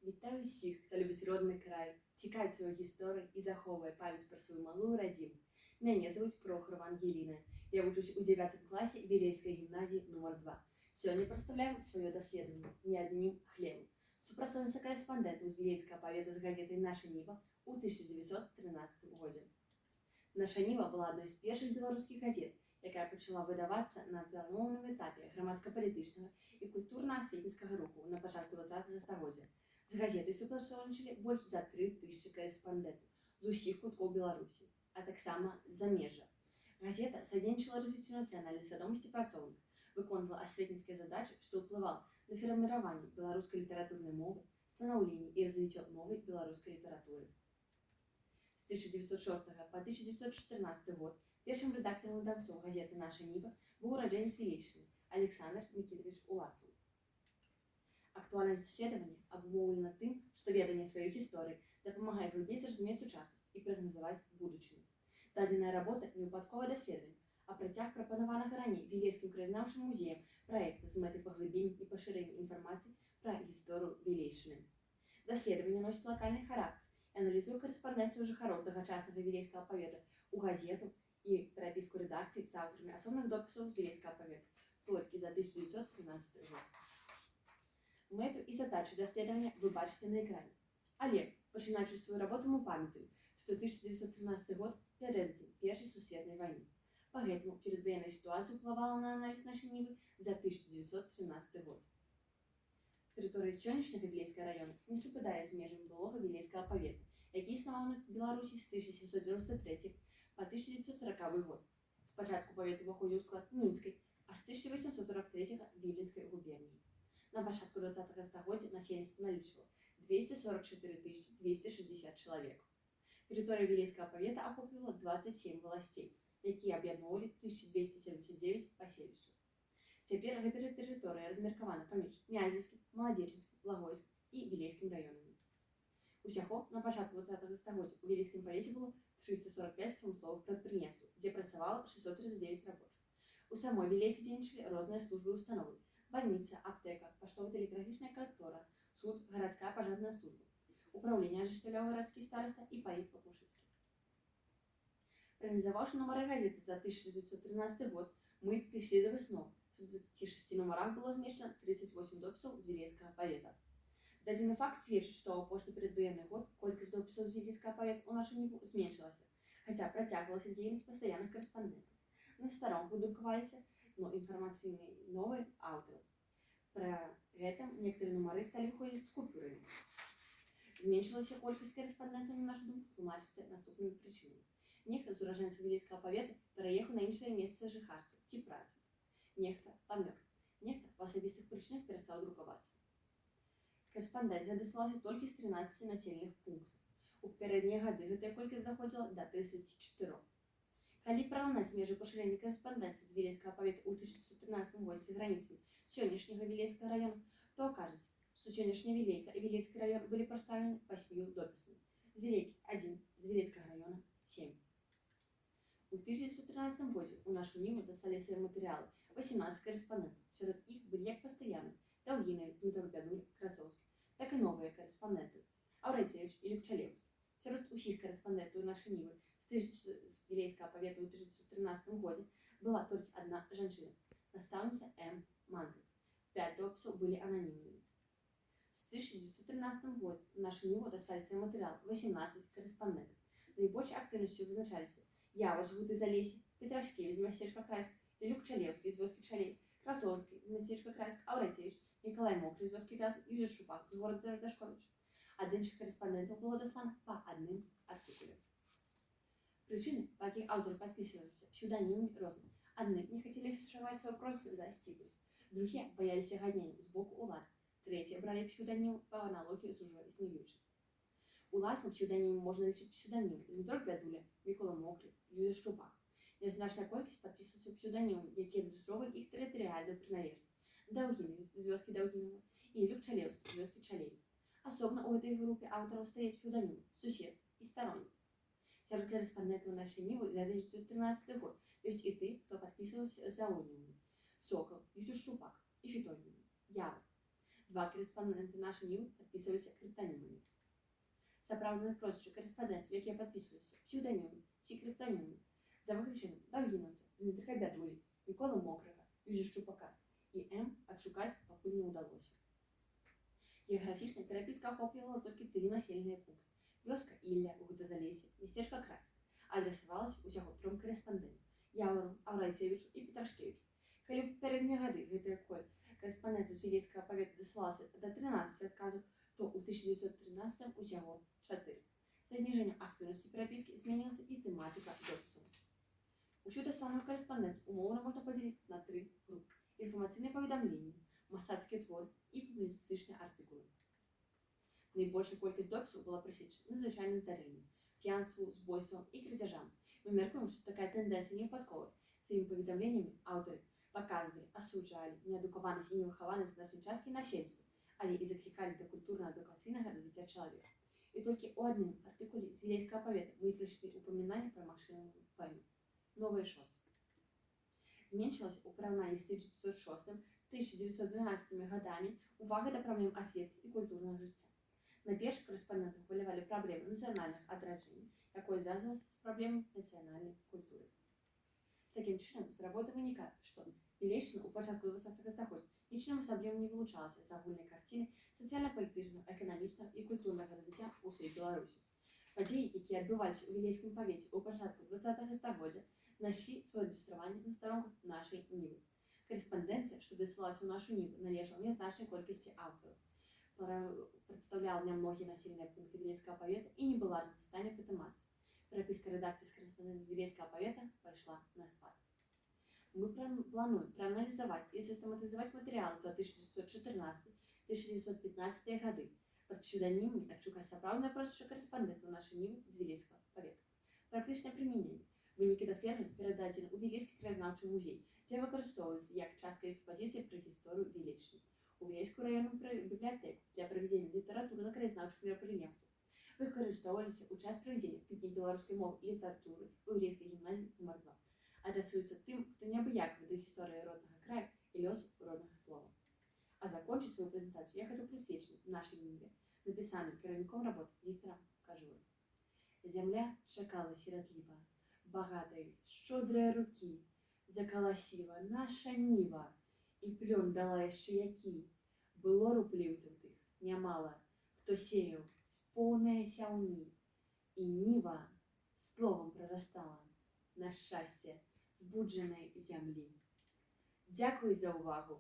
Вітаю ўсіх, хто любіць родны край, цікавіцца сваёй гісторыяй і захоўвае памяць пра сваю малую радзіму. Мяне завуць Прохорова Ангеліна. Я вучусь у 9 класе Вілейскай гімназіі нумар 2. Сёння прадстаўляем сваё даследаванне «Не аднім хлебам». Супрацоўніца карэспандэнтам з Вілейскага павета з газетай «Наша Ніва» ў 1913 годзе. «Наша Ніва» была адной з першых беларускіх газет, якая пачала выдавацца на пераломным этапе грамадска-палітычнага і культурна-асветніцкага руху на пачатку ХХ стагоддзя. З газетай супрацоўнічалі больш за 3000 карэспандэнтаў з усіх куткоў Беларусі, а таксама з замежжа. Газета садзейнічала развіццю нацыянальнай свядомасці працоўных, выконвала асветніцкія задачы, што ўплывала на фарміраванне беларускай літаратурнай мовы, станаўленне і развіццё новай беларускай літаратуры. З 1906 па 1914 год першым рэдактарам выдаўцом газеты «Наша Ніва» быў ураджэнец Вілейшчыны Аляксандр Мікітавіч Уласаў. Актуальнасць даследавання абумоўлена тым, што веданне сваёй гісторыі дапамагае глыбей зразумець сучаснасць і прагназаваць будучыню. Дадзеная работа не выпадковае даследаванне, а працяг прапанаванага раней Вілейскім краязнаўчым музеем праекта з мэтай паглыбення і пашырэння інфармацыі пра гісторыю Вілейшчыны. Даследаванне носіць лакальны характар і аналізуе карэспандэнцыю жыхароў тагачаснага Вілейскага павета ў газету і перапіску рэдакцый з аўтарамі асобных допісаў з Вілейскага павета толькі за 1913 год. Мэту і задачы даследавання вы бачыце на экране. Але, пачынаючы сваю работу, мы памятаем, што 1913 год — пярэддзень Першай сусветнай вайны. Па гэтаму перадваенная сітуацыя ўплывала на аналіз «Нашай Нівы» за 1913 год. Тэрыторыя сённяшняга Вілейскага раёна не супадае з межамі былога Вілейскага павета, які існаваў на Беларусі з 1793 па 1940 год. Спачатку павет уваходзіў у склад Мінскай, а з 1843 Віленскай губерніі. На пачатку ХХ стагоддзя насельніцтва налічвала 244 260 чалавек. Тэрыторыя Вілейскага павета ахоплівала 27 валасцей, якія аб'ядноўвалі 1279 паселішчаў. Цяпер гэта тэрыторыя размеркавана паміж Мядзельскім, Маладзечанскім, Лагойскім і Вілейскім раёнамі. Усяго на пачатку ХХ стагоддзя ў Вілейскім павеце было 345 прамысловых прадпрыемстваў, дзе працавала 639 рабочых. У самой Вілейцы дзейнічалі розныя службы і установы: бальніца, аптэка, паштова-тэлеграфічная кантора, суд, гарадская пажарная служба. Упраўленне ажыццяўляў гарадскі стараста Іпаліт Лапушыцкі. Прааналізаваўшы нумары газеты за 1913 год, мы прыйшлі да высновы, што ў 26 нумарах было змешчана 38 допісаў з Вілейскага павета. Дадзены факт сведчыць, што ў апошні перадваенны год колькасць допісаў з Вілейскага павета ў «Нашу Ніву» зменшылася, хаця працягвалася дзейнасць пастаянных карэспандэнтаў. На старонках друкаваліся, но інфармацыйныя новыя аўтараў. Пры гэтым некаторыя нумары сталі выходзіць з купюрамі. Зменшылася колькасць карэспандэнтаў, на нашу думку, тлумачыцца наступнымі прычынамі. Нехта з ураджэнцаў Вілейскага павета пераехаў на іншае месца жыхарства ці працы. Нехта памёр. Нехта па асабістых прычынах перастаў друкавацца. Карэспандэнцыя дасылалася толькі з 13 населеных пунктаў. У папярэднія гады гэтая колькасць даходзіла да 34. Калі параўнаць межы пашырэння карэспандэнцыі з Вілейскага павета ў 1913 годзе з граніцамі сённяшняга Вілейскага раёна, то акажацца, што сённяшняя Вілейка і Вілейскі раён былі прадстаўлены васьмю допісамі. З Вілейкі 1, з Вілейскага раёна 7. У 1913 годзе ў «Нашу Ніву» даслалі свае матэрыялы 18 карэспандэнтаў. Сярод іх былі як пастаянныя Даўгінавіц, Змітро Бядуля, Красоўскі, так і новыя карэспандэнты Аўрэцевіч і Люкчалеўскі. Сярод усіх карэспандэнтаў «Нашай Нівы» з Вілейскага павета ў 1913 годзе была толькі адна жанчына — настаўніца М. Мангель. Пяць допісаў былі ананімнымі. З 1913 года ў «Нашу Ніву» даслалі свой матэрыял 18 карэспандэнтаў. Найбольш актыўнасцю вызначаліся Явар з Гуты Залесся, Петрашкевіч з мястэчка Крайск, Ілюк Чалеўскі з вёскі Чалей, Красоўскі з мястэчка Крайск, Аўрэцевіч, Мікалай Мокры з вёскі Вязы, Юзеф Шчупак з горада Дашковіч. Ад іншых карэспандэнтаў было даслана па адным артыкуле. Прычыны, па якіх аўтары падпісваліся псеўданімамі, розныя. Адны не хацелі афішаваць сваё прозвішча за сціпласць, другія баяліся ганення з боку улады, трэція бралі псеўданімы па аналогіі з ужо існуючымі. Уласным псеўданімам можна лічыць псеўданімы Зміцер Бядуля, Мікола Мокры, Юзеф Шчупак. Нязначная колькасць падпісвалася псеўданімамі, якія адлюстроўвалі іх тэрытарыяльную прыналежнасць: Даўгінавіц з вёскі Даўгінава і Ілюк Чалеўскі з вёскі Чалей. Асобна ў гэтай групе аўтараў стаяць псеўданімы Сусед і Старонік. Сярод карэспандэнтаў «Нашай Нівы» за 1913 год ёсць і тыя, хто падпісваўся зоонімамі: Сокал, Юзеф Шчупак, і фітонімамі: Явар. Два карэспандэнты «Нашай Нівы» падпісваліся крыптанімамі. Сапраўдныя прозвішчы карэспандэнтаў, якія падпісваліся псеўданімамі ці крыптанімамі, за выключэннем Даўгінаўца, Дзмітрыка Бядулі, Міколы Мокрага, Юзю Шчупака і М, адшукаць пакуль не ўдалося. Геаграфічна перапіска ахоплівала толькі тры населеныя пункты: вёска Ілля, гута Залессе, мястэчка Краць. Адрасавалася ўсяго тром карэспандэнтам: Явору, Аўрайцевічу і Петрашкевічу. Калі ў папярэднія гады гэтая колькасць карэспандэнтаў з Вілейскага павета дасылалася да 13 адказаў, то ў 1913 усяго 4. Са зніжэннем актыўнасці перапіскі змянілася і тэматыка допісаў. Усю дасланую карэспандэнцыю умоўна можна падзяліць на тры групы: інфармацыйныя паведамленні, мастацкія творы і публіцыстычныя артыкулы. Найбольшая колькасць допісаў была прысвечана надзвычайным здарэнням, п'янству, забойствам і крадзяжам. Мы мяркуем, што такая тэндэнцыя не выпадковая. Сваімі паведамленнямі аўтары паказвалі, асуджалі неадукаванасць і невыхаванасць значнай часткі насельніцтва, але і заклікалі да культурна-адукацыйнага развіцця чалавека. І толькі ў адным артыкуле з Вілейскага павета мы знайшлі ўпамінанне пра магчымую вайну. Новыя шосы. Зменшылася ў параўнанні з 1906-1912 гадамі увага да праблем асветы і культурнага жыцця. Найперш карэспандэнтаў хвалявалі праблемы нацыянальных адраджэння, якое звязвалася з праблемай нацыянальнай культуры. Такім чынам, з работы вынікае, што Вілейшчына ў пачатку ХХ стагоддзя нічым асаблівым не вылучалася з агульнай карціны сацыяльна-палітычнага, эканамічнага і культурнага развіцця ўсёй Беларусі. Падзеі, якія адбываліся ў Вілейскім павеце ў пачатку ХХ стагоддзя, знайшлі сваё адлюстраванне на старонках «Нашай Нівы». Карэспандэнцыя, што дасылалася ў «Нашу Ніву», належала нязначнай колькасці аўтараў, прадстаўляла нямногія населеныя пункты Вілейскага павета і не была разнастайнай па тэматыцы. Перапіска рэдакцыі з карэспандэнтам з Вілейскага павета пайшла на спад. Мы плануем прааналізаваць і сістэматызаваць матэрыялы за 1914-1915 гады, пад псеўданімамі адшукаць сапраўднае прозвішча карэспандэнтаў «Нашай Нівы» з Вілейскага павета. Практычнае прымяненне. Вынікі даследавання перададзены ў Вілейскі краязнаўчы музей, дзе выкарыстоўваюцца як частка экспазіцыі пра гісторыю Вілейшчыны. У Вілейскую раённую бібліятэку для правядзення літаратурна-краязнаўчых мерапрыемстваў. Выкарыстоўваліся ў час правядзення тыдня беларускай мовы і літаратуры ў Вілейскай гімназіі нумар 2. Адрасуецца тым, хто неабыякавы да гісторыі роднага краю і лёсу роднага слова. А закончыць сваю прэзентацыю я хачу прысвечаным «Нашай Ніве», напісаным кіраўніком работы Віктарам Кажурам. Зямля чакала сіратліва, багатай, шчодрай рукі, закаласіла наша ніва, і плён дала яшчэ які. Было рупліўцаў тых нямала, хто сеяў з поўнае сяўні, і ніва словам прарастала на шчасце збуджанай зямлі. Дзякуй за ўвагу.